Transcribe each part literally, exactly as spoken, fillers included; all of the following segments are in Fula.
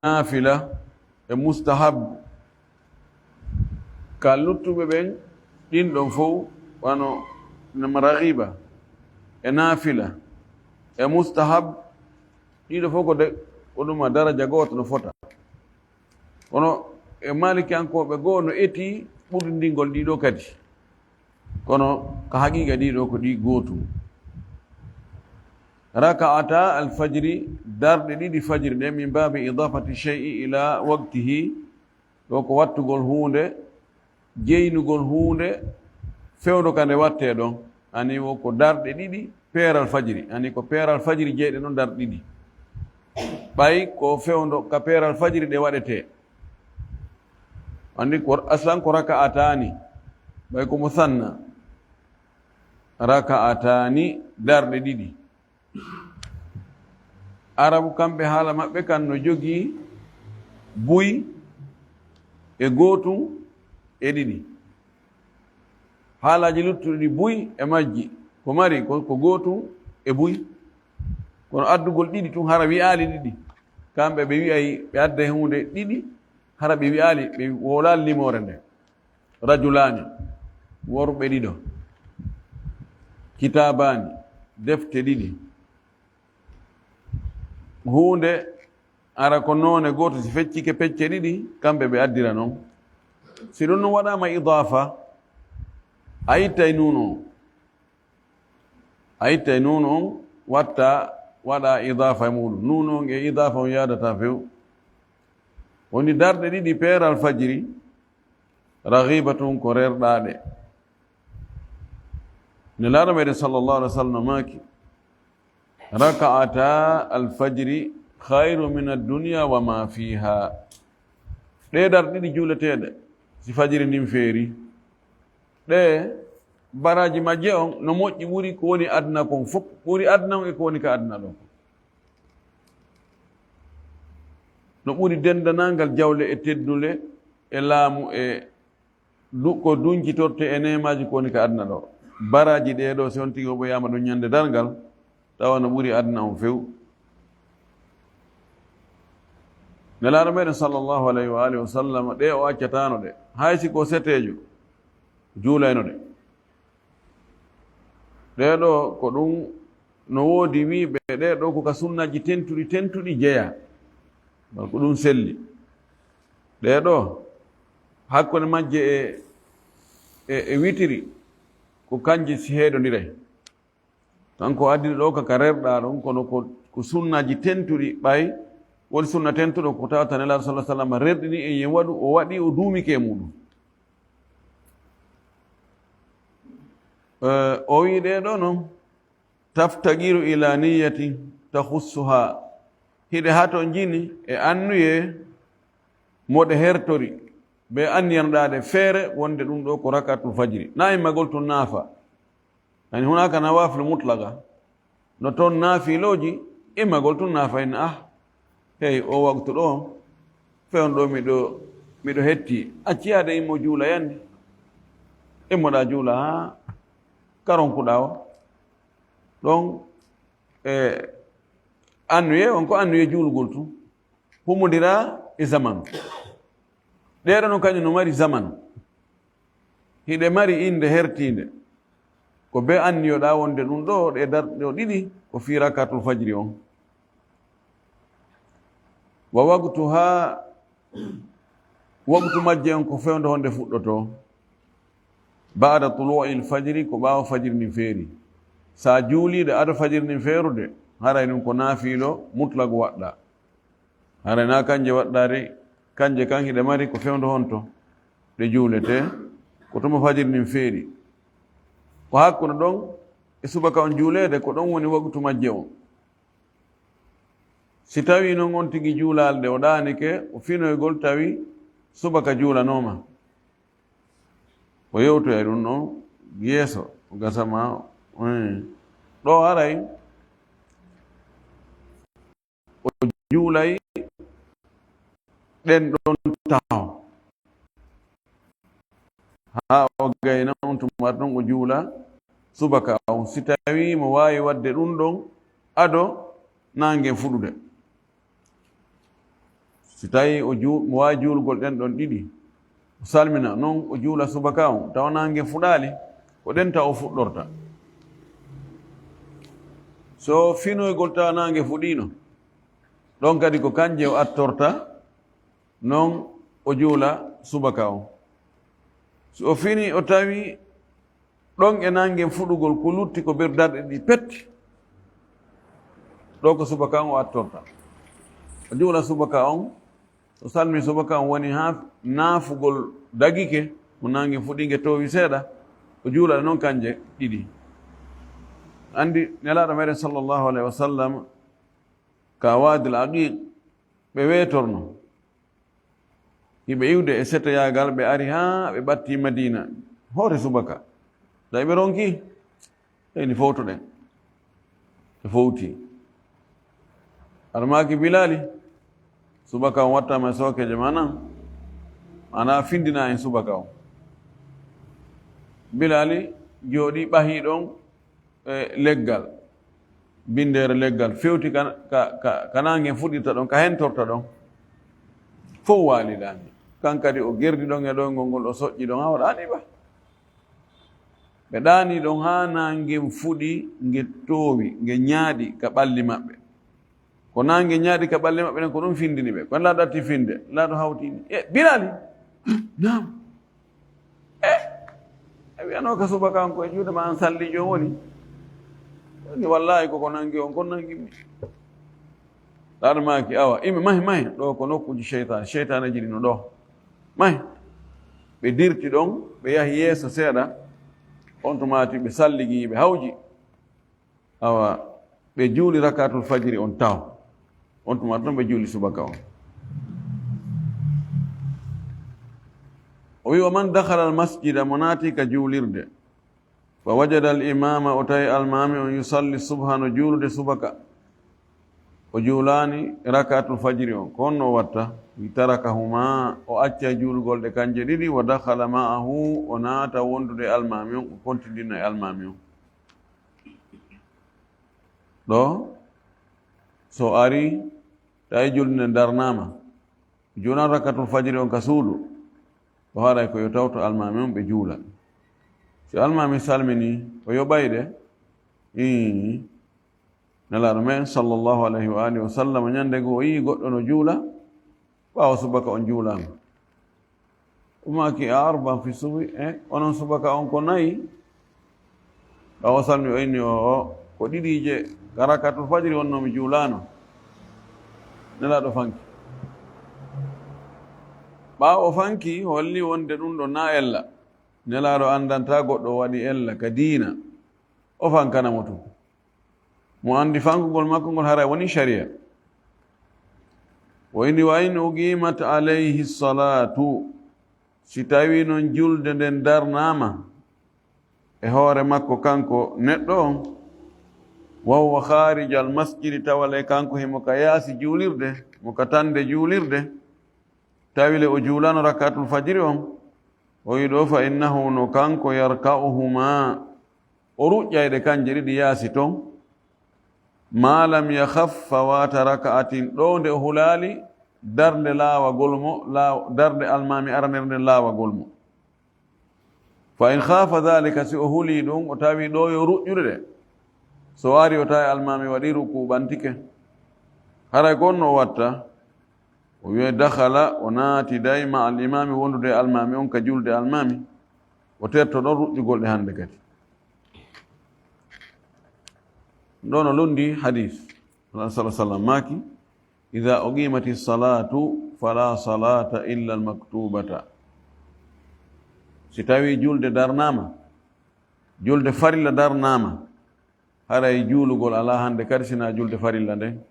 naafila e mustahab. Ka luttuɓe ɓen, ɗin ɗon fow wano nama raghiba e naafila e mustahab, ɗiɗo fow ko de, ko ɗuma daraja gooto no fota. Kono e maalikiyankooɓe goo no eti ɓurdindingol ɗiɗo kadi. Kono ka haqiqa ɗiɗo ko ɗi gootum. Raka'ata alfajri, darɗe ɗiɗi fajiri ɗen, min baabi idafati shay'i ila waqtihi, ɗo ko wattugol huunde, jeynugol huunde fewndo ka nde wattee ɗon. Ani wo ko darɗe ɗiɗi peeral fajiri. Ani ko peeral fajiri jeyɗe ɗon darɗe ɗiɗi. Ɓay ko fewndo ka peeral fajiri ɗe waɗetee. Andi ko aslan ko raka'ataani. Ɓay ko musanna. Raka'ataani, darɗe ɗiɗi. Arabu kamɓe haala maɓɓe kan no jogii buy e gootum e ɗiɗi. Haalaaji luttuɗi ɗi buy e majji ko mari ko, ko gootum e buy. Kono addugol ɗiɗi tun hara wi'aali ɗiɗi. Kamɓe ɓe wi'ay ɓe adday huunde ɗiɗi hara ɓe wi'aali, ɓe wowlaali limoore nde. Rajulaani, worɓe ɗiɗo. Kitaabaani, defte ɗiɗi. Huunde ara ko noone gooto, si feccike pecce ɗiɗi, kamɓe ɓe addira non. Si ɗum ɗum waɗaama idaafa, a ittay nuun on. A ittay nuun on, watta, waɗa idaafa e muuɗum. Nuun on e idaafa on yaadata few. Woni darɗe ɗiɗi peeral fajiri, raghibatun ko rerɗaaɗe. Nelaaɗo meɗen sallallahu alaihi wa sallam maaki, "Raka'ata alfajri khairu min ad-dunya wa ma fiha." Ɗee darɗe ɗiɗi juuleteeɗe, si fajiri ndin feeri, ɗe baraaji majje on no moƴƴi ɓuri ko woni aduna kon fof, ɓuri aduna on e ko woni ka aduna ɗon. No ɓuri denndanangal jawle e teddule e laamu e du-, ko duncitorte e neemaaji ko woni ka aduna ɗo. Baraaji ɗee ɗo, si on tigi o ɓoyaama ɗum ñande darngal, tawa no ɓuri aduna on few. Nelaaɗo meɗen sallallahu alayhi wa alihi wa sallam, ɗe o accataano ɗe. Hay si ko seteejo, juulayno ɗe. Ɗee ɗo ko ɗum no woodi wiiɓe, ɗee ɗo ko ka sunnaaji tentuɗi, tentuɗi jeyaa. Wala ko ɗum selli. Ɗee ɗo, hakkunde majje e, e, e witiri, ko kanje si heedondiray. Kanko addi ɗo ka, ka rerɗaa ɗon, kono ko, ko sunnaaji tentuɗi ɓay, woni sunna tentuɗo ko tawata Nelaaɗo sallallahu alaihi wa sallam rerɗini en yen waɗu, o waɗi, o duumike e muuɗum. Eh, o wi'i ɗee ɗo non, "Taftagiru ila niyyati takhussuha." Hiɗe hatonjini e annuye moɗe hertori, be anniyanoɗaa ɗe feere wonde ɗum ɗo ko rakatul fajri. Na immagol tun naafa. Yani hunaka nawafil mutlaqa. No toon naafilooji immagol tun naafa en, ah, hey, o waktu ɗo, fewn ɗo miɗo, miɗo hetti. Acci yaade immo juula yande. Immoɗaa juula haa karonkuɗaa o. Ɗon, e, annuye, on ko annuye juulugol tun. Humondira e zamanu. Ɗee ɗo non kañum no mari zamanu. Hiɗe mari innde hertiinde. Ko be anniyoɗaa wonde ɗum ɗo, ɗe darɗe ɗo ɗiɗi, ko fii rakatul fajri on. Wa waqtuha, waqtu majje on ko fewndo honde fuɗɗoto. Ba'da tulu'il fajri, ko ɓaawo fajri ndin feeri. Sa juuliiɗe ado fajri ndin feerude, haray ɗum ko naafiilo mutlaq waɗɗa. Haray na kanje waɗɗaade, kanje kan hiɗe mari ko fewndo honto ɗe juuletee, ko tuma fajiri ndin feeri. Ko hakkunde ɗon e subaka on juuleede, ko ɗon woni waqtu majje on. Si tawii non on tigi juulaali ɗe o ɗaanike, o finoygol tawi subaka juulanooma. O yewtoya ɗum ɗon yeeso, o gasa ma, eh. Ɗo haray o juulay ɗen ɗon taho. Haa o gayna on tuma ɗon o juula subaka on, si tawii mo waawi waɗde ɗum ɗon ado naange fuɗude. Si tawii o juu-, mo waawi juulugol ɗen ɗon ɗiɗi, o salmina, non o juula subaka on, tawa naange fuɗaali, ko ɗen taw o fuɗɗorta. So finoygol tawa naange fuɗiino, ɗon kadi ko kanje o attorta, non o juula subaka on. Si o fini, o tawi ɗon e naange fuɗugol ko lutti ko ber darɗe ɗi pet, ɗo ko subaka on o attorta. O juula subaka on, o salmi subaka on woni haa naafugol dagike, mo naange fuɗi nge toowi seeɗa, o juula ɗe non kanje ɗiɗi. Anndi Nelaaɗo meɗen sallallahu alayhi wa sallam ka Waadil Aqiiq, ɓe weetorno. Hiɓe iwde e setoyaagal, ɓe ari haa ɓe ɓatti Madiina. Hoore subaka. Da ɓe ronki, heyni fowtoɗen. Ɓe fowti. Aɗa maaki Bilaali, subaka on wattaama e sookeejo ma nan? Maanaa findina en subaka on. Bilaali jooɗii ɓahii ɗon, e leggal, binndeere leggal, fewti ka, ka, ka, ka naange fuɗirta ɗon, ka hentorta ɗon. Fow waali ɗaani. Kan kadi o gerdi ɗon e ɗoyngol ngol, o soƴƴi ɗon, haa o ɗaani ba. Ɓe ɗaani ɗon haa naange fuɗi, nge toowi, nge ñaaɗi ka ɓalli maɓɓe. Ko naange ñaaɗi ka ɓalli maɓɓe ɗen, ko ɗum findini ɓe. Ko Nelaaɗo ɗatti finde, Nelaaɗo hawti ni. "E, Bilaali?" "Naam." "E, a wiyanoo ka subaka on ko e juuɗe ma an salliijo on woni?" Woni, "Wallaahi, ko ko nangi on, kon nangi mi." Nelaaɗo maaki, "Awa, imi mahi, mahi, ɗo ko nokkuuji seytaane, seytaaneeji ɗi no ɗo. Mahi." Ɓe dirti ɗon, ɓe yahi yeeso seeɗa, on tumaati ɓe salligi, ɓe hawji. Awa, ɓe juuli rakaatul fajiri on taw. On tuma ɗon ɓe juuli subaka on. O wi, "Wa man dakhala al masjida," mo naati ka juulirde, "fa wajada al imama," o tawi almaami on, "yusalli subha," no juulude subaka. O juulaani rakaatul fajiri on. Ko honno o watta? Wi, "tarakahuma," o acca juulugol ɗe kanje ɗiɗi, "wa dakhala ma'ahu," o naata wondude e almaami on, o kontindina e almaami on. Ɗo, so ari, tawi julde nden darnaama, juulan rakatul fajiri on ka suudu, o haray ko yo tawto almaami on ɓe juula. Si almaami salmini, o yoɓay ɗe, ii, Nelaaɗo men, sallallahu alayhi wa alihi wa sallam, ñande goo o yii goɗɗo no juula, ɓaawo subaka on juulaama. O maaki, "A arban fi subi?" E, onon subaka on ko nayi? Ɓaawo salmi o inni, "O, o, ko ɗiɗiije, ka rakatul fajri wonnoo mi juulaano." Nelaaɗo fanki. Ɓaawo o fanki, holli wonde ɗum ɗo na ella. Nelaaɗo anndanta goɗɗo o waɗi ella ka diina. O fankana mo tun. Mo anndi fankugol makko ngol haray woni sharia. O inni, "Wa in uqimat alayhi salatu," si tawi non julde nden darnaama e hoore makko kanko neɗɗo on, "wa huwa kharijal masjidi," tawale kanko himo ka yaasi juulirde, mo ka tande juulirde, tawile o juulano rakatul fajiri on, o wi ɗo, "fa innahu," no kanko, "yarka'uhuma," o ruƴƴay ɗe kanje ɗiɗi yaasi ton, "ma lam yakhaf fawata raka'atin," ɗo nde o hulaali darnde laawagol mo, laaw-, darnde almaami aranere nden laawagol mo. "Fa in khafa dhalika," si o huli ɗum, o tawi ɗo yo ruƴƴude ɗe. So o ari o tawi almaami waɗi ruku ɓantike. Haray ko honno o watta? O wi'ay, "Dakhala," o naati day ma al imaami, wondude e almaami on ka julde almaami. O terto ɗon ruƴƴugol ɗe hande kadi. Ɗon o lundi hadis. Rasul sallallahu alaihi wasallam maaki, "Idha uqimati salatu fala salata illa al maktubata." Si tawi julde darnama, julde farilla darnama, haray juulugol alaa hannde kadi, sinaa julde farilla nden.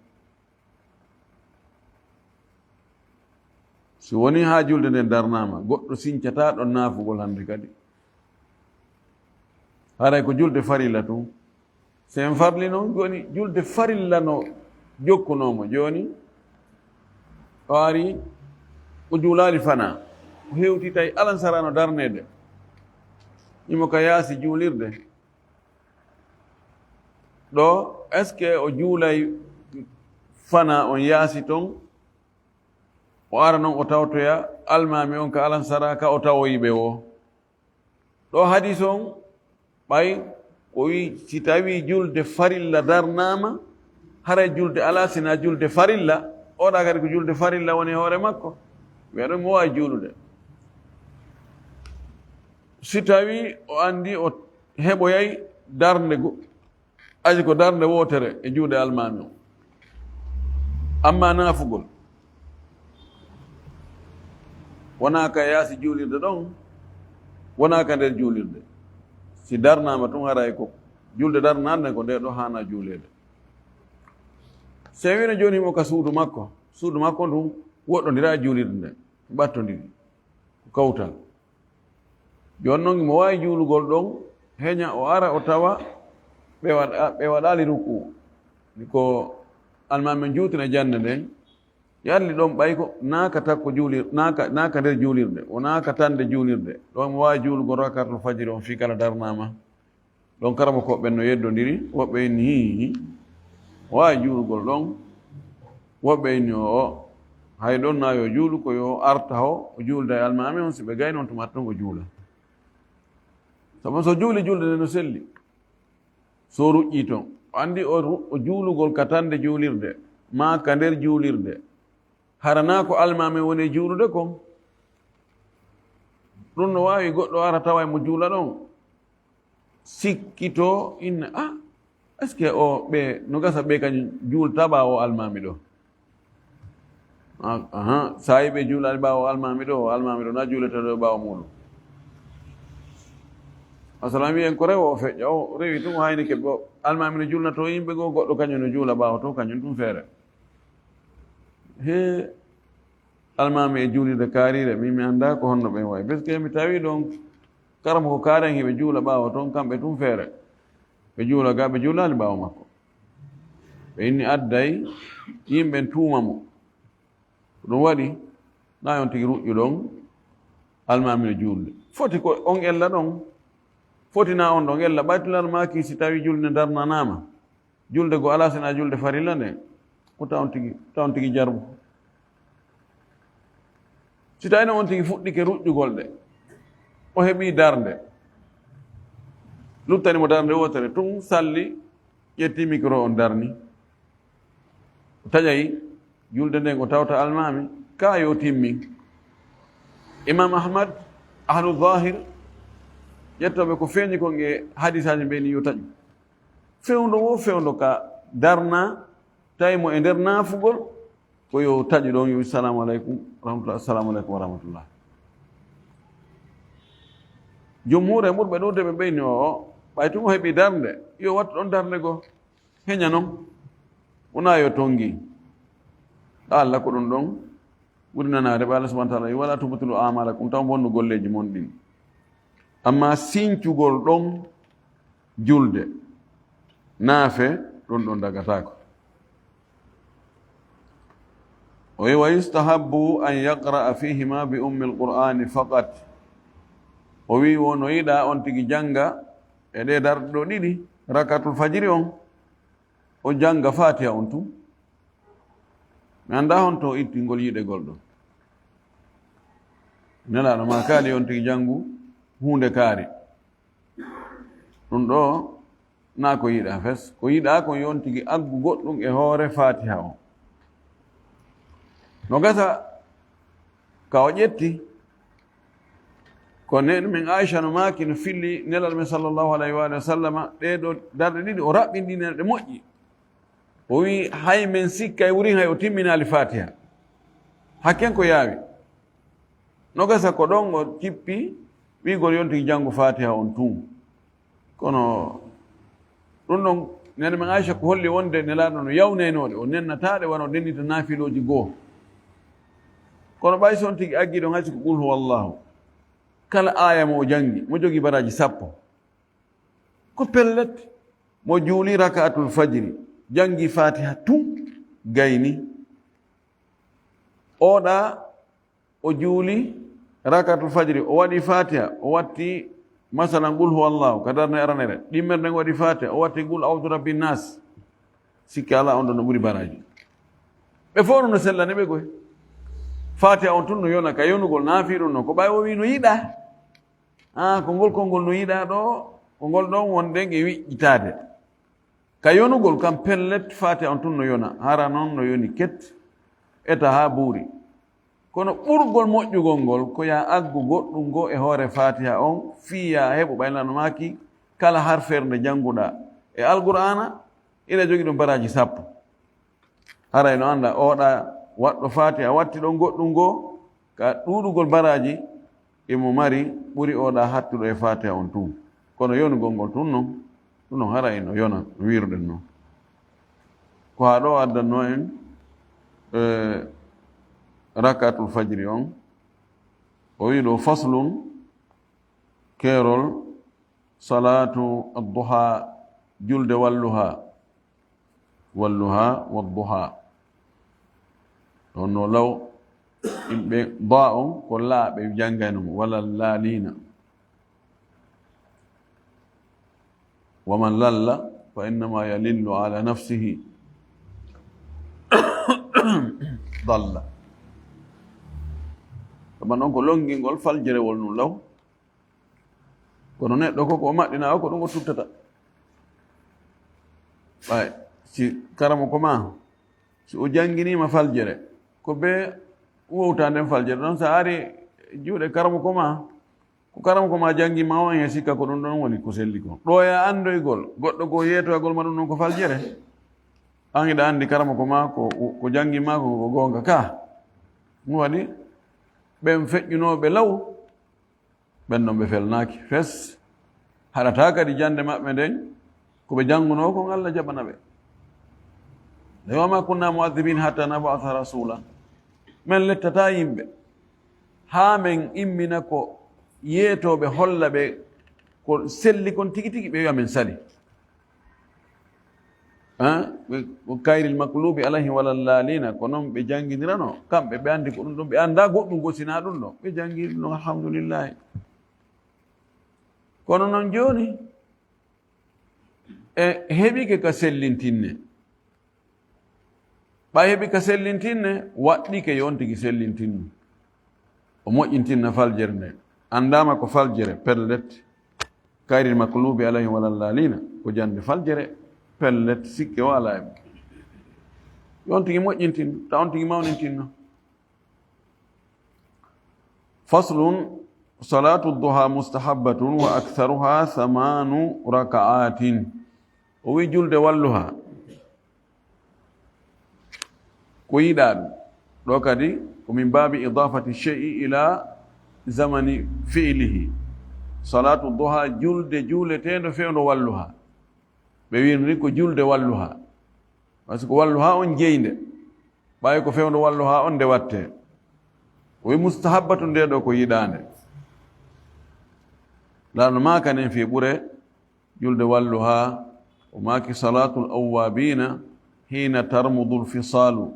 Si wonii haa julde nden darnaama, goɗɗo sincataa ɗon naafugol hannde kadi. Haray ko julde farilla tun. Si en farli non, jooni julde farilla no jokkunoo mo. Jooni o ari, o juulaali fanaa. O hewti tawi alansara no darneede. Imo ka yaasi juulirde. Ɗo, est-ce que o juulay fanaa on yaasi ton? O ara noon o tawtoya almaami on ka alansara ka o tawoyi ɓe o. Ɗo hadis on, ɓay ko wi si tawi julde farilla darnaama, haray julde alaa sina julde farilla, oɗa kadi ko julde farilla woni e hoore makko, wiya ɗum mo waawi juulude. Si tawi o anndi o heɓoyay darnde go-, aji ko darnde wootere e juuɗe almaami o. Amma naafugol, wonaa ka yaasi juulirde ɗon, wonaa ka nder juulirde. Si darnaama tun, haray ko julde darnaande ko nde ɗo haana juuleede. Si wino jooni mo ka suudu makko, suudu makko ndun woɗɗondira e juulirde nde, ɓattondiri, ko kawtal. Jooni noon, mo waawi juulugol ɗon, heña o ara o tawa ɓe waɗa-, ɓe waɗaali ruku. Ni ko almaami men juutina jannde nden, yalli ɗon ɓay ko naaka takko juulir-, naaka, naaka nder juulirde, o naaka tande juulirde. Ɗon mo waawi juulugol rakatul fajiri on fii kala darnaama. Ɗon karamokooɓe ɓen no yeddondiri, woɓɓe inni hiihi, waawi juulugol ɗon, woɓɓe inni o, o, hay ɗon na yo juulu, ko yo arta o, o juulda e almaami on, si ɓe gayni on tuma ton o juula. Sabu so juuli julde nde no selli, so ruƴƴii ton, o anndi o ru-, o juulugol ka tande juulirde, maa ka nder juulirde, hara na ko almaami woni e juulude kon, ɗum no waawi goɗɗo ara tawa mo juula ɗon. Sikkito, inna, ah, est-ce que o ɓe, no gasa ɓe kañum juulta ɓaawo almaami ɗo? Ah, aha, sa yi ɓe juulaali ɓaawo almaami ɗo, o almaami ɗo na juulata ɗo ɓaawo muɗum. Masalan, wiyen ko rewo o feƴƴa, o rewi tun, o haynike ɓe, almaami no juulnato yimɓe goo, goɗɗo kañum no juula ɓaawo to, kañum tun feere. He, almaami e juulirde kaariire, min mi anndaa ko honno ɓen wayi. Parce que mi tawi ɗon, karamoko kaaren hiɓe juula ɓaawo ton, kamɓe tun feere. Ɓe juula ga, ɓe juulaali ɓaawo makko. Ɓe inni adday, yimɓe tuuma mo. Ko ɗum waɗi, na on tigi ruƴƴuɗon, almaami no juulde. Foti ko on ella ɗon, foti na on ɗon ella, ɓay tun almaaki si tawi julde darnanaama. Julde go alaa sina julde farilla nde, ko tawon tigi, tawon tigi jarbu. Si tawino on tigi fuɗɗike ruƴƴugol ɗe, o heɓi darnde, luttani mo darnde wootere, tun salli, ƴetti micro on darni. O taƴay julde nden, o tawta almaami, ka yo timmi. Imam Ahmad, ahlu zahir, ƴettoɓe ko feeñi kon e hadisaaji ɓe ni yo taƴu. Fewndo wo fewndo ka darna, tawi mo e nder naafugol, ko yo taƴu ɗon, yo wi, "Salamu aleykum wa rahmatullah, assalamu aleykum wa rahmatullah." Jumhuur e ɓurɓe ɗuuɗude ɓe ɓeyni o, o, ɓay tun o heɓi darnde, yo wattu ɗon darnde goo. Heña non, wona yo tongi. Ɗa Allah ko ɗum ɗon ɓuri nanaade, ɓe Allah subhanahu wa ta'ala, "Wala tubtilu a'malakum", taw bonnu golleeji mon ɗin. Amma sincugol ɗon julde, naafe, ɗum ɗon dagataako. O wi, "Wa yustahabbu an yaqra'a fihima bi ummil qur'ani faqat." O wi, "Wono yiɗa on tigi janga e ɗe darɗe ɗo ɗiɗi, rakatul fajiri on, o janga Fatiha on tun." Mi anndaa honto o itti ngol yiɗegol ɗo. Nelaaɗo ma kaali on tigi janngu huunde kaari. Ɗum ɗo na ko yiɗa fes. Ko yiɗa ko yo on tigi aggu goɗɗum e hoore Fatiha o. No gasa ka o ƴetti, ko nenu men Aisha no maaki, no filli Nelal men sallallahu alayhi wa alihi wa sallama, ɗee ɗo darɗe ɗiɗi o raɓɓinɗinani ɗe moƴƴi. O wi, "Hay men sikkay wurin hay o timminaali Fatiha. Hakken ko yaawi." No gasa ko ɗon o cippi wiigol yo on tigi janngu Fatiha on tun. Kono ɗum ɗon, nene men Aisha ko holli wonde Nelaaɗo no yawnaynoɗe, o nennataɗe wano nennita naafilooji goo. Kono ɓay so on tigi aggi ɗon, hay si ko Qul huwallahu. Kala aaya mo o janngi, mo jogi baraaji sappo. Ko pellet, mo juuli raka'atul fajiri, janngi Fatiha tun, gayni. Oɗa o juuli raka'atul fajiri, o waɗi Fatiha, o watti masalan Qul huwallahu ka darnde aranere, ɗimmere nden o waɗi Fatiha, o watti Qul a'udhu rabbin nas. Sikke alaa on ɗon no ɓuri baraaji. Ɓe fof no sellani ɓe koy. Fatiha on tun no yona ka yonugol, na fii ɗun no ko ɓay o wi no yiɗa. Ah, ko ngol konngol no yiɗa ɗo, ko ngol ɗon wonɗen e wiƴƴitaade. Ka yonugol kan pellet, Fatiha on tun no yona, hara non no yoni ket, eta haa buuri. Kono ɓurgol moƴƴugol ngol ko ya aggu goɗɗun goo e hoore Fatiha on, fii ya heɓu ɓay no maaki kala harfeere nde jannguɗaa e Alqur'aana, ina jogi ɗun baraaji sappo. Haray no annda oɗa waɗɗo Fatiha, watti ɗon goɗɗun goo, ka ɗuuɗugol baraaji imo mari ɓuri oɗa hattuɗo e Fatiha on tun. Kono yonugol ngol tun non, ɗun non haray no yona no wiiruɗen non. Ko haa ɗo addanno en, eh, rakaatul fajri on. O wi'i ɗo faslun, keerol, salaatu adduha, julde walluha. Walluha, wadduha. Ɗon no law yimɓe ba on ko laaɓe janngayno mo, wala laalina. Wa man lalla fa innama yalillu ala nafsihi. Dalla. Sabu non ko longingol faljerewol nun law. Kono neɗɗo ko, ko o maɗɗina o, ko ɗum o tuttata. Ɓay, si karamoko ma, si o jannginii ma faljere, ko be wowta nden faljere ɗon, so a ari juuɗe karamoko ma, ko karamoko ma janngi ma o, en e sikka ko ɗum ɗon woni ko selli ko. Ɗo ya anndoygol, goɗɗo ko yeetoyagol ma ɗum ɗon ko faljere. An hiɗa anndi karamoko ma ko, ko janngi ma ko, ko goonga ka. Ɗum waɗi ɓen feƴƴunooɓe law, ɓen ɗon ɓe felnaaki fes. Haɗataa kadi jannde maɓɓe nden, ko ɓe janngunoo kon, Alla jaɓana ɓe. Nde, wa ma kunna mu'adhibin hatta nab'atha rasula. Men lettataa yimɓe haa men immina ko yeetooɓe holla ɓe ko selli kon tigi tigi, ɓe wi'a men sali. Ah, ɓe, ko kayril maklubi alayhi wala lalina, ko non ɓe janngindirano, kamɓe ɓe anndi ko ɗum ɗon, ɓe annda goɗɗum gosina ɗum ɗon, ɓe janngi ɗum ɗon, alhamdulillahi. Kono non jooni, e heɓike ka sellintinne. Ɓay heɓi ka sellintinne, waɗɗike yo on tigi sellintinnu. O moƴƴintinna faljere nde. Anndaama ko faljere, pellet. Kayril maklubi alayhim wala lalina, ko jannde faljere, pellet, sikke o alaa e mum. Yo on tigi moƴƴintinnu, ta on tigi mawnintinno. Faslun, salatu duha mustahabbatun wa aktharuha thamanu raka'atin. O wi julde walluha. Ko yiɗaa ɗum. Ɗo kadi, ko min baabi idafati shay'i ila zamani fi'lihi. Salatu duha, julde juuleteende fewndo walluha. Ɓe wirni ko julde walluha. Parce que walluha on jeynde. Ɓay ko fewndo walluha on nde watte. O wi mustahabbatu nde ɗo ko yiɗaande. Laano maaka nen fii ɓure julde walluha, o maaki salatul awwabina hina tarmudul fisalu.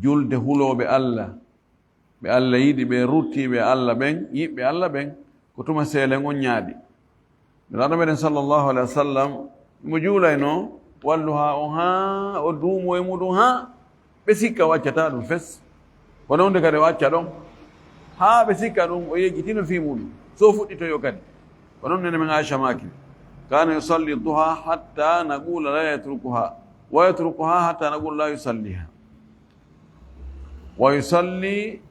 Julde hulooɓe Alla, ɓe Alla yiɗi, ɓe ruttiiɓe Alla ɓen, yiɓɓe Alla ɓen, ko tuma seelen on ñaaɗi. Nulaaɗo meɗen sallallahu alaihi wasallam, mo juulayno walluha on haa o duumo e muɗum haa ɓe sikka o accata ɗum fes. Kono hunde kadi o acca ɗon. Haa ɓe sikka ɗum o yejjitino fii muɗum. So fuɗɗitoyo kadi. Kono nene men Aisha maaki. Kana yusalli duha hatta naqula la yatrukuha. Wa yatrukuha hatta naqula la yusalliha. Wa yusalli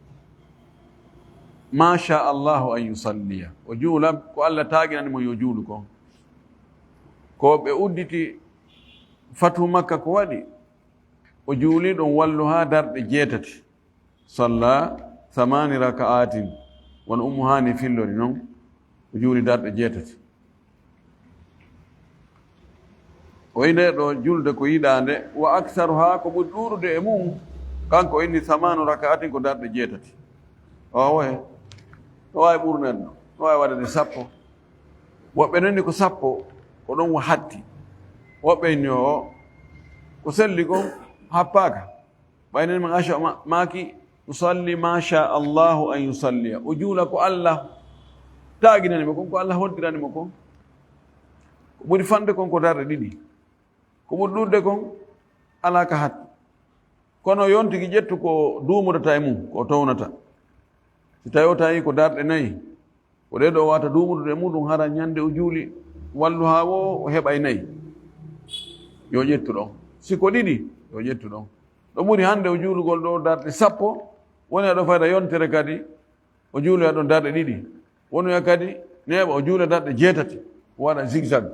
ma sha Allahu an yusalliya. O juula ko Alla taaginani mo yo juulu kon. Ko ɓe udditi fatu Makka ko waɗi. O juuli ɗon walluha darɗe jeetati. Salla thamani raka'atin. Wano Ummu Hani fillori non. O juuli darɗe jeetati. O wi nde ɗo julde ko yiɗaande, wa aktharuha ko ɓuri ɗuuɗude e mum, kanko o inni thamanu raka'atin ko darɗe jeetati. Owo he, no waawi ɓurneede no, no waawi waɗeede sappo. Woɓɓe nani ko sappo, ko ɗon wo hatti. Woɓɓe inni o, ko selli kon happaaka. Ɓay nen men Aisha ma-, maaki, "Usalli ma sha Allahu an yusalliya." O juula ko Allah taaginani mo kon, ko Allah hoddirani mo kon. Ko ɓuri fanɗude kon ko darɗe ɗiɗi. Ko ɓuri ɗuuɗude kon alaa ka hatti. Kono yontigi ƴettu ko duumodata e mum, ko o townata. Si tawi o tawi ko darɗe nayi, ko ɗee ɗoo wata duumudude e muɗum, hara ñande o juuli walluhaa woo, o heɓay nayi. Yo ƴettu ɗon. Si ko ɗiɗi, yo ƴettu ɗon. Ɗo ɓuri hande o juulugol ɗoo darɗe sappo, woni ɗo fayda yontere kadi, o juuloya ɗon darɗe ɗiɗi. Wonoya kadi neeɓa, o juula darɗe jeetati, o waɗa zigzag.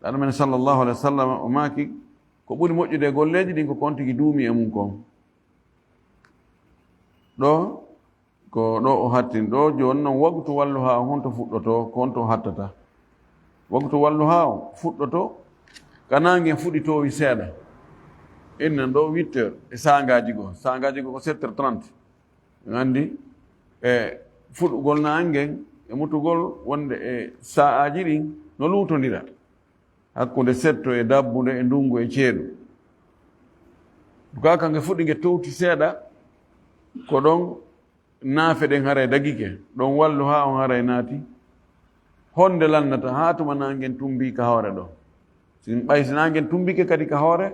Ɗaɗo men sallallahu alaihi wasallam o maaki, ko ɓuri moƴƴude e golleeji ɗin ko kon tigi duumi e mum kon. Ɗo, ko ɗo o hattin. Ɗo jooni non, waktu walluhaa on honto fuɗɗotoo, ko honto o hattata? Waktu walluhaa on fuɗɗotoo ka naange fuɗi toowi seeɗa. Innen ɗo huit heures e saangaaji goo. Saangaaji goo ko sept heures trente. En anndi, e fuɗugol naange ngen e mutugol wonde e sa'aaji ɗin no luutondira hakkunde setto e dabbude e ndunngu e ceeɗu. Duka ka nge fuɗi nge towti seeɗa, ko ɗon naafe ɗen haray dagike, ɗon walluhaa on haray naati. Honde lannata haa tuma naange ngen tumbii ka hoore ɗoo? Si ɓay si naange ngen tumbike kadi ka hoore,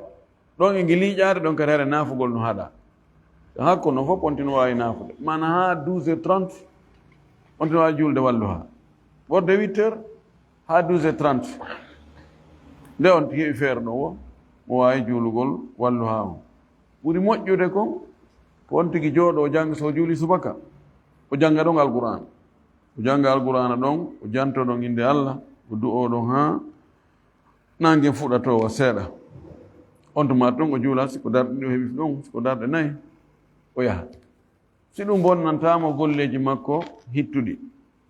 ɗon e nge liiƴaade, ɗon kadi hara naafugol no haɗa. Hakko non fof on tino waawi naafude. Maana haa douze heures trente, on tino waawi juulde walluhaa. Ɓurde huit heures haa douze heures trente. Nde on tigi heɓi feere ɗon woo, mo waawi juulugol walluhaa on. Ɓuri moƴƴude kon, ko on tigi jooɗoo jannga, so o juuli subaka, o jannga ɗon Alqur'aan. O jannga Alqur'aana ɗon, o janto ɗon innde Allah, o du'oo ɗon haa naange fuɗa toowa seeɗa. On tuma tun o juula, si ko darɗe ɗiɗi o heɓi ɗon, si ko darɗe nayi, o yaha. Si ɗum bonnantaa mo golleeji makko hittuɗi,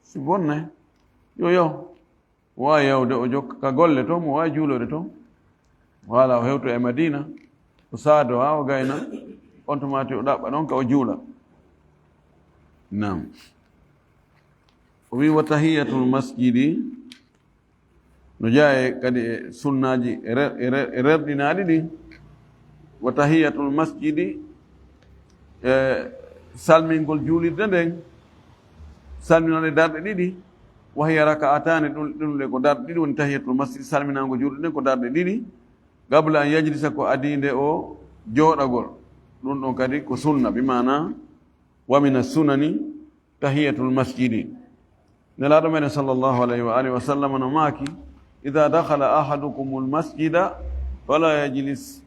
si bonnay, yo yahu. O waawi yahude o jokka ka golle ton, mo waawi juulode ton. Wala o hewto e Madiina, o saado haa o gayna, on tuma tigi o ɗaɓɓa ɗon ka o juula. Naam. O wi, "Wa tahiyatul masjidi", no jeyaa kadi e sunnaaji e re-, e re-, e rerɗinaaɗi ɗi. "Wa tahiyatul masjidi", e salmingol juulirde nden, salminaade darɗe ɗiɗi. "Wa hiya raka'ataani", ɗum, ɗum ɗe ko darɗe ɗiɗi woni tahiyatul masjidi, salminaango juulirde nden ko darɗe ɗiɗi. "Qabla an yajlisa", ko adii nde o jooɗagol. Ɗum ɗon kadi ko sunna, bi maana wa mina sunani tahiyatul masjidi. Nelaaɗo meɗen sallallahu alayhi wa alihi wa sallam no maaki, "Idha dakhala ahadukumul masjida fala yajlis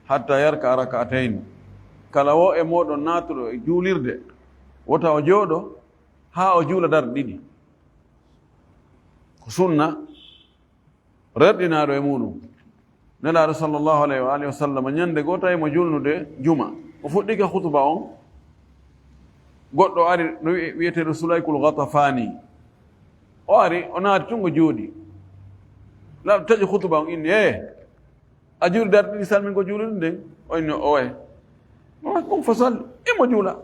hatta yarka'a rak'atayn." Kala wo e mooɗon naatuɗo e juulirde, wota o jooɗo haa o juula darɗe ɗiɗi. Ko sunna rerɗinaaɗo e muɗum. Nelaaɗo sallallahu alayhi wa alihi wa sallam, ñande goo tawi mo julnude juma, o fuɗɗike khutba on, goɗɗo ari no wi'e-, wi'eteeɗo Sulaykul Ghatafani. O ari, o naati tun, o jooɗi. Nelaaɗo taƴi khutba on, inni, "Ee, a juuli darɗe ɗiɗi salmingol juulirde nden?" O inni, "Owe." "Qum fasalli, immo juula."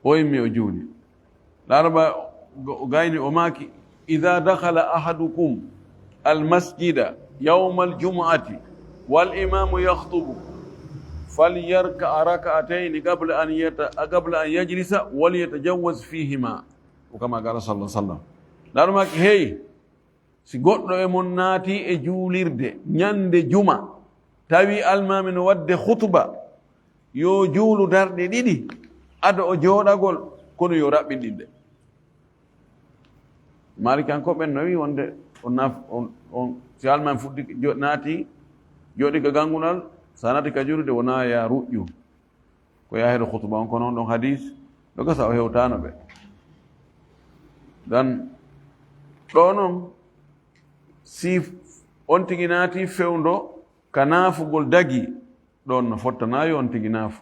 O immi, o juuli. Laaraba go-, gayni, o maaki, "Idha dakhala ahadukum al masjida yawmal jumu'ati wal imamu yakhtubu, falyarka rak'atayn qabla an yata-, qabla an yajlisa, wal yatajawwaz fihima." O kama qala sallallahu alaihi wasallam. Laaraba maaki, "Hey, si goɗɗo e mon naati e juulirde ñande juma, tawi almaami no waɗde khutba, yo juulu darɗe ɗiɗi ado o jooɗagol, kono yo raɓɓinɗinde." Maalikankoɓe ɓen no wi wonde on naf-, on, on, si almaami fuɗɗi jo-, naati, jooɗi ka ganngunal, sa naati ka juulirde, wona ya ruƴƴu. Ko yaha heɗo khutba on, kono on ɗon hadis, ɗo gasa o hewtaano ɓe. Dan, ɗo non, si on tigi naati fewndo ka naafugol dagi, ɗon no fottana yo on tigi naafu.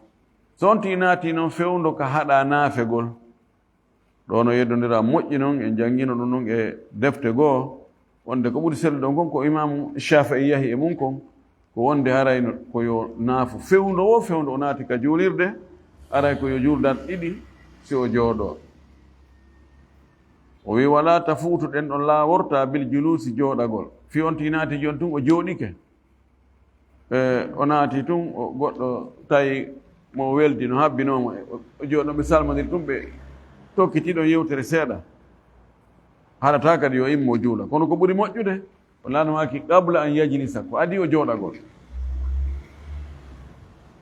So on tigi naati non fewndo ka haɗa naafegol, ɗo no yeddondira moƴƴi non, en janngino ɗum non e defte goo, wonde ko ɓuri sellude on kon ko Imaamu Shaafi'i yahi e mum kon, ko wonde haray no, ko yo naafu fewndo wo fewndo o naati ka juulirde, haray ko yo juul darɗe ɗiɗi si o jooɗoo. O wi, "Wala tafuutu", ɗen ɗon laaworta, "bil juluusi", jooɗagol. Fii on tigi naati jooni tun o jooɗike. E, o naati tun, o goɗɗo tawi mo o weldi, no habbinoo mo. O, o jooɗo, ɓe salmondir tun, ɓe tokkiti ɗon yewtere seeɗa. Haɗataa kadi yo immo juula. Kono ko ɓuri moƴƴude, o lanwaaki qabla an yajlisa, ko adii o jooɗagol.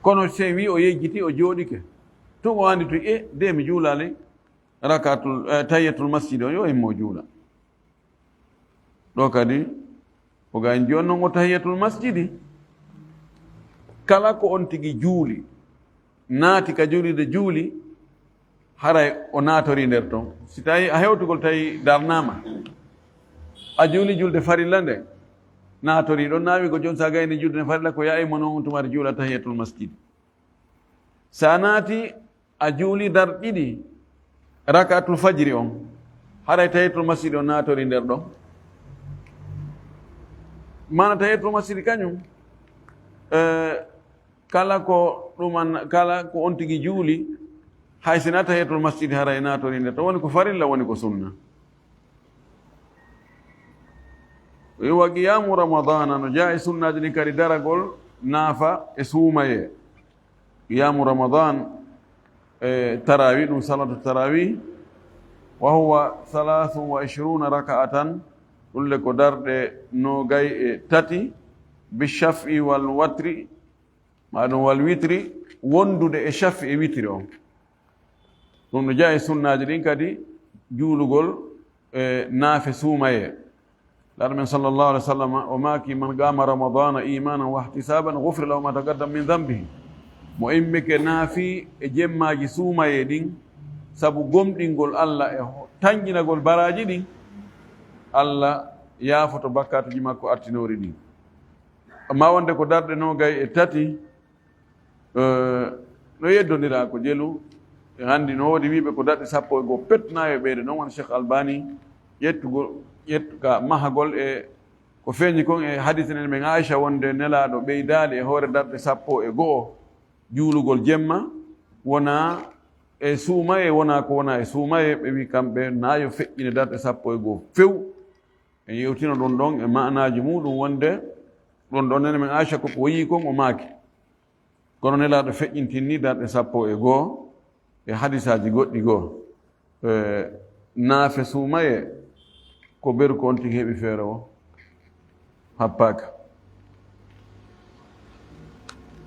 Kono si wi o yejjiti, o jooɗike, tun o andi tun, e, de mi juulaali rakatul, eh, tahiyatul masjidi on, yo immo juula. Ɗo kadi, o ga en jooni non o tahiyatul masjidi. Kala ko on tigi juuli, naati ka juulirde juuli, haray o naatori nder ton. Si tawi a hewtugol tawi darnaama, a juuli julde farilla nde, naatori ɗon, naawi ko jooni sa gayni julde farilla ko yaay mo non on tumar juula tahiyatul masjidi. Sa naati a juuli dar ɗiɗi rakatul fajri on, haray tahiyatul masjidi on naatori nder ɗon. Mana tahiyatul masjidi kañum, eh, kala ko ɗuman, kala ko on tigi juuli, hay si na tahiyatul masjidi haray naatori nder ɗon. Woni ko farilla, woni ko sunna. Wa qiyamu ramadana, no jaa e sunnaaji ɗin kadi daragol naafa e suumaye. Qiyamu ramadan, e tarawi, ɗum salatu tarawi, wa huwa thalathu wa ishruna raka'atan, ɗum le ko darɗe nogay e tati, bi shaf'i wal watri, ma ɗum wal witri, wondude e shaf'i e witri on. Ɗum no jaa e sunnaaji ɗin kadi juulugol e naafe suumaye. Laaɗo men sallallahu alaihi wasallam o maaki, "Man qama ramadana imanan wa ihtisaban ghufira lahu ma taqaddama min dhanbihi." Mo immike naafi e jemmaaji suumaye ɗin, sabu gomɗingol Allah e ho-, tanƴinagol baraaji ɗin, Allah yaafoto bakkaatuji makko artinori ɗin. Amma wonde ko darɗe nogay e tati, eh, no yeddondira ko jelu. E handi no woodi wiiɓe ko darɗe sappo e goo petnaayo ɓeyde. Noon won Cheikh Albani ƴettugol, ƴettu ka mahagol e ko feeñi kon e hadis nen men Aisha wonde Nelaaɗo ɓeydaali e hoore darɗe sappo e goo juulugol jemma, wona e suumaye, wona ko wona e suumaye. Ɓe wi kamɓe na yo feƴƴine darɗe sappo e goo few. En yewtino ɗum ɗon e maanaaji muuɗum wonde ɗum ɗon nene men Aisha ko ko o yii kon o maaki. Kono Nelaaɗo feƴƴintinni darɗe sappo e goo e hadisaaji goɗɗi goo. E, naafe suumaye ko beru ko on tigi heɓi feere o happaaka.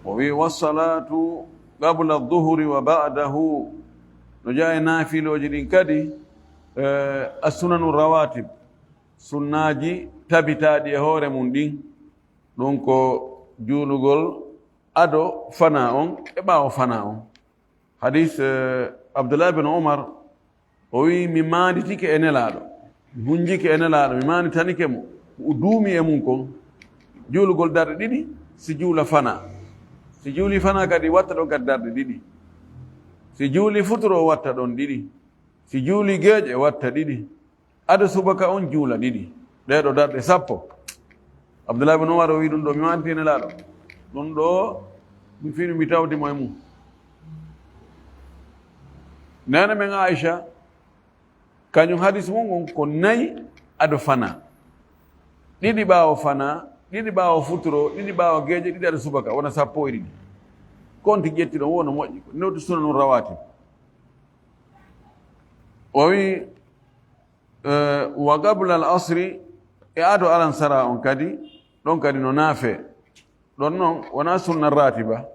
O wi, "Wassalatu qabla dhuhri wa ba'dahu." No jaa e naafilooji ɗin kadi, e, as-sunanu rawatib, sunnaaji tabitaaɗi e hoore mum ɗin. Ɗum ko juulugol ado fana on e ɓaawo fana on. Hadis, eh, Abdullah ibn Umar, o wi, "Mi maanditike e Nelaaɗo, mi hunjike e Nelaaɗo, mi maanditanike mo, ko o duumi e mum kon, juulugol darɗe ɗiɗi, si juula fana. Si juuli fana kadi, watta ɗon kadi darɗe ɗiɗi. Si juuli futuro, watta ɗon ɗiɗi. Si juuli geeƴe, watta ɗiɗi. Ado subaka on juula ɗiɗi." Ɗee ɗo darɗe sappo. Abdullah ibn Umar o wi ɗum ɗo, mi maanditi e Nelaaɗo. Ɗum ɗo, mi finu mi tawdi mo e mum. Neene men Aisha, kañum hadis mum on ko nayi ado fana. Ɗiɗi ɓaawo fana, ɗiɗi ɓaawo futuro, ɗiɗi ɓaawo geeƴe, ɗiɗi ado subaka, wona sappo e ɗiɗi. Ko on tigi ƴetti ɗon, wo no moƴƴi. Ko newtu sunanu rawatib. O wi, eh, "Wa qabla al asri", e ado alansara on kadi, ɗon kadi no naafe. Ɗon non, wona sunna ratiba.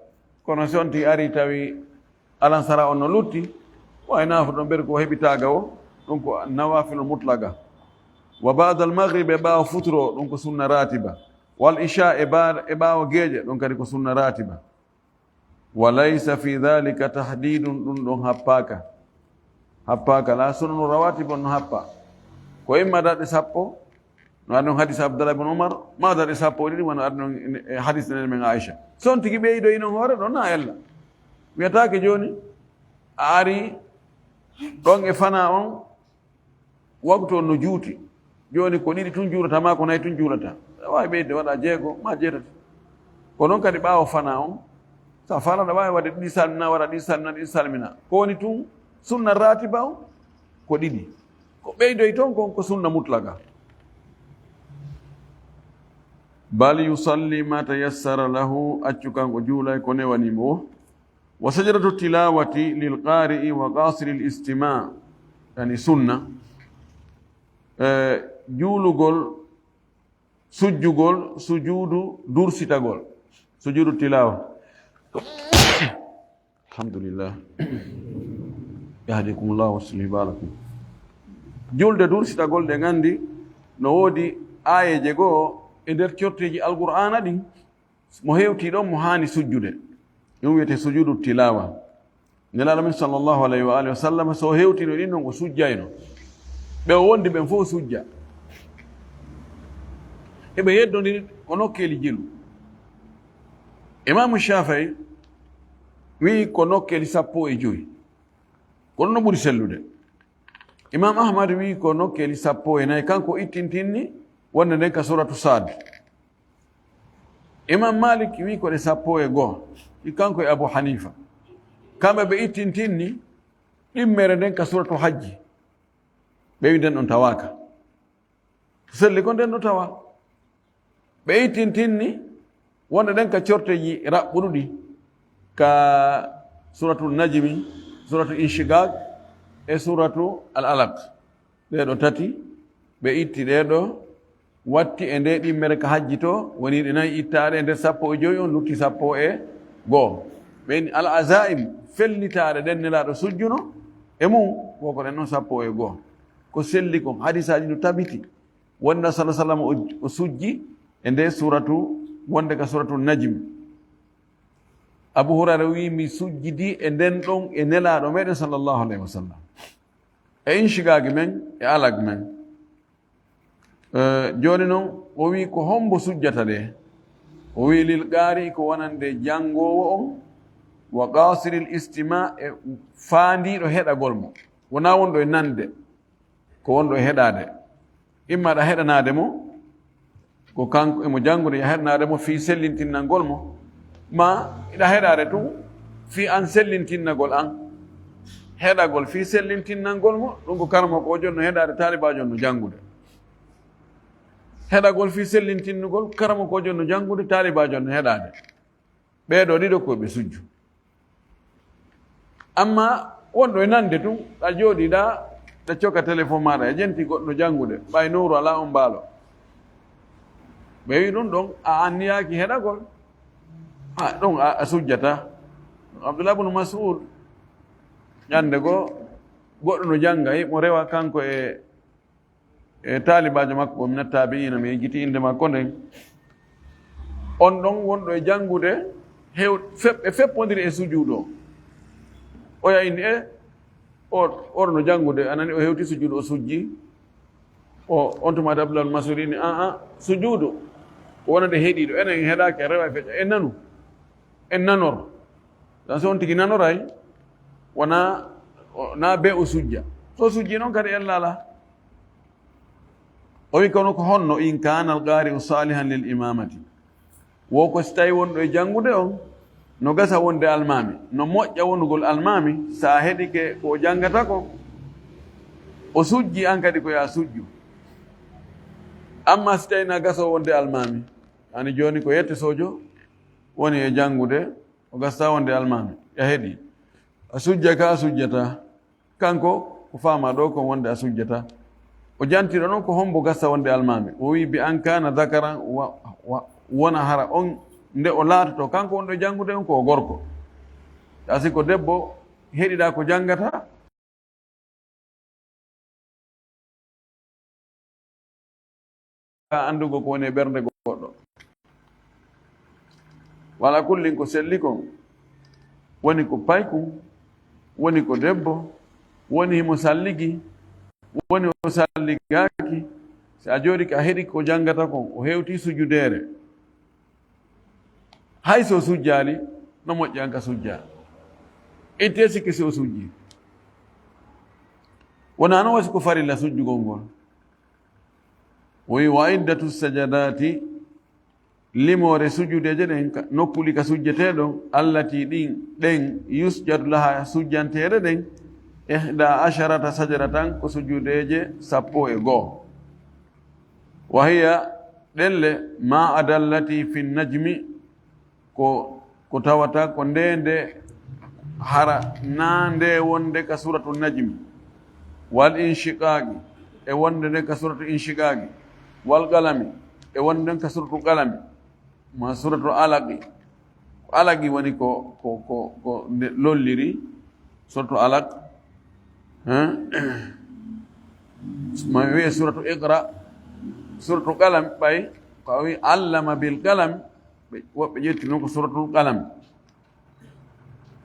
Kono si on tigi ari tawi alansara on no lutti, way naafo ɗon ɓer ko heɓi taaga o, ɗum ko nawafilul mutlaga. "Wa ba'da al maghrib", e ɓaawo futuro, ɗum ko sunna ratiba. "Wal isha", e ba-, e ɓaawo geeƴe, ɗum kadi ko sunna ratiba. "Wa laysa fi dhalika tahdidun", ɗum ɗon happaaka. Happaaka, la sunanu rawatib on no happa. Ko imma darɗe sappo, no adon hadis Abdallah ibn Umar, ma darɗe sappo e ɗiɗi, wano adon e hadis nen men Aisha. Si on tigi ɓeydoyi non hoore ɗon, na ella. Wiyataake jooni, a ari ɗon e fana on, waktu on no juuti. Jooni ko ɗiɗi tun juulata, ma ko nayi tun juulata. Aɗa waawi ɓeyde waɗa jeego, ma jeetati. Ko non kadi ɓaawo fana on, sa fala aɗa waawi waɗde ɗiɗi salmina, waɗa ɗiɗi salmina, ɗiɗi salmina. Ko woni tun sunna ratiba on ko ɗiɗi. Ko ɓeydoy ton kon ko sunna mutlaga. "Bal yusalli ma tayassara lahu", accu kanko juulay ko newani mo. "Wa sajdatu tilawati lil qari'i wa qasiri al istima'", yani sunna. E, juulugol, sujjugol, sujuudu dursitagol, sujuudu tilawa. Alhamdulillah. Yahdikumullah wa yuslih balakum. Julde dursitagol ɗen anndi no woodi aayeeje goo e nder corteeji Alqur'aana ɗin, mo hewtii ɗon mo haani sujjude. Ɗum wiyetee sujuudu tilaawa. Nelaaɗo men sallallahu alayhi wa alihi wa sallam, so o hewtino ɗin ɗon, o sujjayno. Ɓe o wondi ɓen fof sujja. Eɓe yeddondiri ko nokkeeli jelu. Imaamu Shaafi'i wi'i ko nokkeeli sappo e joy. Ko ɗum no ɓuri sellude. Imaam Ahmad wi'i ko nokkeeli sappo e nayi, kanko ittintinni wonde nden ka suuratu Saad. Imaam Maalik wi'i ko ɗe sappo e goo, i kanko e Abu Haniifa. Kamɓe ɓe ittintinni ɗimmere nden ka suuratu Hajji. Ɓe wi'i nden ɗon tawaaka. Selli ko nden ɗo tawa. Ɓe ittintinni wonde ɗen ka corteeji raɓɓuɗuɗi, ka Suuratul Najmi, Suuratul Inshiqaaq e Suuratu Al Alaq. Ɗee ɗo tati, ɓe itti ɗee ɗo, watti e ndee ɗimmere ka Hajji to, woni ɗe nayi ittaaɗe e nder sappo e joy on, lutti sappo e goo. Ɓe inni al azaa'im, fellitaaɗe ɗen Nelaaɗo sujjuno e mum, ko ko ɗen ɗon sappo e goo. Ko selli kon, hadiisaaji no tabiti. Wonde sallallahu alayhi wa sallam o, o sujji e nde suuratu, wonde ka Suuratul Najm. Abu Hurayra wi'i, "Mi sujjidi e nden ɗon e Nelaaɗo meɗen sallallahu alayhi wa sallam." E Inshiqaaqi men, e Alaq men. Eh, jooni non, o wi'i, "Ko hombo sujjata ɗe?" O wi'i, "Lil qaari'i, ko wonande janngoowo on, wa qaasiril istima', e faandiiɗo heɗagol mo." Wonaa wonɗo e nande. Ko wonɗo e heɗaade. Imma ɗa heɗanaade mo, ko kanko emo janngude, ya heɗanaade mo fii sellintinnangol mo, ma iɗa heɗaade tun fii an sellintinnagol an. Heɗagol fii sellintinnangol mo, ɗum ko karamoko o jonno heɗaade, taalibaajo on no janngude. Heɗagol fii sellintinnugol, karamoko o jonno janngude, taalibaajo on no heɗaade. Ɓee ɗoo ɗiɗo ko ɓe sujju. Amma wonɗo e nande tun, ɗa jooɗiɗa, ɗa coka telefon maaɗa, a jenti goɗɗo janngude, ɓay nowru alaa on mbaalo. Ɓe wi'i ɗum ɗon, a anniyaaki heɗagol. A, ɗon a, a sujjata. Abdullah ibn Mas'ud, ñande goo, goɗɗo no jannga, mo rewa kanko e e taalibaajo makko, o mina taabi'iina, mi yejjiti innde makko nden. On ɗon wonɗo e janngude, hew-, fep-, ɓe feppondiri e sujuudu o. Oya inni, e, o, oɗo no janngude, a nani o hewti sujuudu, o sujji. O, on tuma Abdullah ibn Mas'ud inni, "Aa, sujuudu, ko wonande heɗiiɗo, enen en heɗaaki, a rewa e feƴƴa, en nanu, en nanor." Tan so on tigi nanoray, wona, o, na be o sujja. So sujji noon kadi ella alaa. O wi kono ko honno in kaana al-qaari'u saalihan lil imaamati. Wo ko si tawi wonɗo e janngude on, no gasa wonde almaami, no moƴƴa wonugol almaami, so a heɗike ko o janngata ko, o sujji, an kadi ko yo a sujju. Amma si tawi na gaso wonde almaami, ani jooni ko yette sojo woni e janngude, o gasta wonde almaami, a heɗi. A sujja ka a sujjata. Kanko, ko faama ɗo kon wonde a sujjata. O jantiro noon ko hombo gasta wonde almaami. O wi, "Bi an kaana dakaran wa, wa, wona hara on nde o laatoto, kanko wonɗo e janngude on ko o gorko. Taa si ko debbo, heɗiɗa ko janngata." Ka anndugo ko woni e ɓernde goɗɗo. Wala kullin ko selli kon, woni ko paykun, woni ko debbo, woni himo salligi, woni o salligaaki. Si a jooɗike a heɗi ko janngata kon, o hewti sujudeere. Hay so o sujjaali, no moƴƴi an ka sujjaa. Itte sikke si o sujji. Wonaa noon wasi ko farilla sujjugol ngol. O wi, "Wa iddatu sajadaati, limoore sujudeeje ɗen, ka, nokkuuli ka sujjetee ɗon, allati ɗin, ɗen, yusjadu laha sujjanteeɗe ɗen, ihda asharata sajadatan, ko sujudeeje sappo e goo. Wa hiya, ɗen le, ma adallati fi najmi, ko, ko tawata ko nde nde hara na nde wonde ka Suratu Najmi, wal Inshiqaaqi, e wonde nde ka Suratu Inshiqaaqi, wal Qalami, e wonde nden ka Suratu Qalami, ma Suratu Alaqi, ko Alagi woni ko, ko, ko, ko nde lolliri, suratu Alaq, hein? Ma wiye suratu Iqra, suratu Qalam, ɓay, ko a wi allama bil qalam, ɓe, woɓɓe ƴetti noon ko suratul Qalam.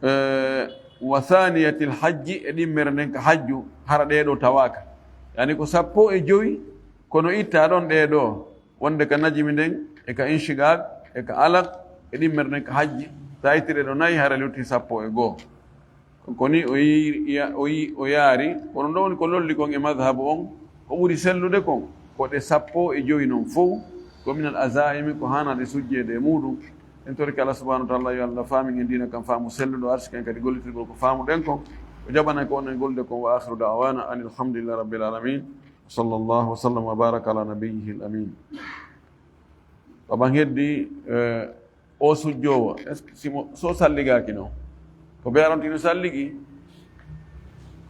Eh, wa thaniyatil hajji, e ɗimmere nden ka hajju, hara ɗee ɗoo tawaaka. Yani ko sappo e jowi, kono itta ɗon ɗee ɗoo, wonde ka najimi nden, e ka inshiqaq, e ka alaq, e ɗimmere nden ka hajji, sa itti ɗee ɗoo nayi, hara lutti sappo e goo. Ko ni o yi-, ya-, o yi-, o yaari, kono ɗo woni ko lolli kon e madhabu on, ko ɓuri sellude kon, ko ɗe sappo e jowi non fow, ko minal azaimi, ko haanaɗe sujjeede e muuɗum. En torike Allah subhanahu wa ta'ala, yo Allah faamin en diina kan faamu selluɗo, arsiki en kadi gollitirgol ko faamuɗen kon, o jaɓana ko onon gollude kon. Wa akhiru da'wana anil hamdulillahi rabbil alamin. Wa sallallahu wa sallam wa baraka ala nabiyyihil amin. Ko ɓan heddi, eh, o sujjoowo, est-ce que si mo, so salligaaki non? Ko ɓe aronti no salligi?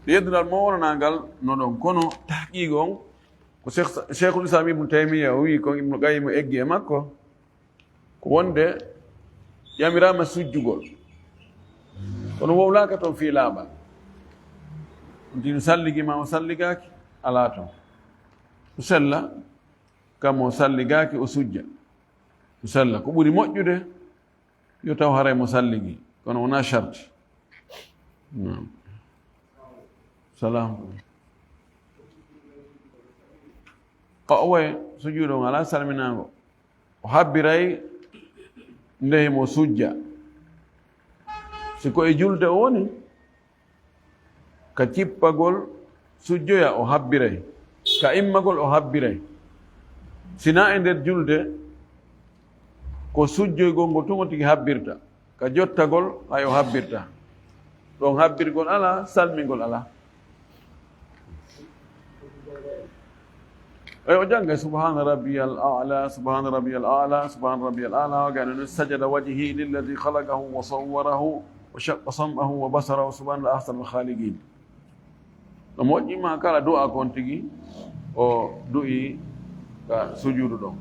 Yeddungal mo wonanangal no ɗon, kono tahqiq on, ko Cheikh, Cheikhul Islam Ibn Taymiya o wi kon, Ibn Qayyim o eggi e makko, ko wonde yamiraama sujjugol. Kono wowlaaka toon fii laaɓal. On tino salligi ma o salligaaki, alaa toon. O sella, kam o salligaaki, o sujja. O sella. Ko ɓuri moƴƴude, yo taw haray mo salligi. Kono wonaa sharti. Naam. Salaam. Ko o wayi sujuudo ngal alaa salminaango. O habbiray nde himo sujja. Si ko e julde o woni, ka cippagol sujjoya o habbiray, ka immagol o habbiray. Si na e nder julde, ko sujjoygol ngol tun o tigi habbirta. Ka jottagol, hay o habbirta. Ɗon habbirgol alaa, salmingol alaa. Ay o jannga subhana rabbiyal a'la, subhana rabbiyal a'la, subhana rabbiyal a'la, o gano sajada wajhi lilladhi khalaqahu wa sawwarahu wa shaqqa sam'ahu wa basarahu, subhana ahsanul khaliqin. No moƴƴi ma kala du'a kon tigi o du'i ka sujudu ɗon.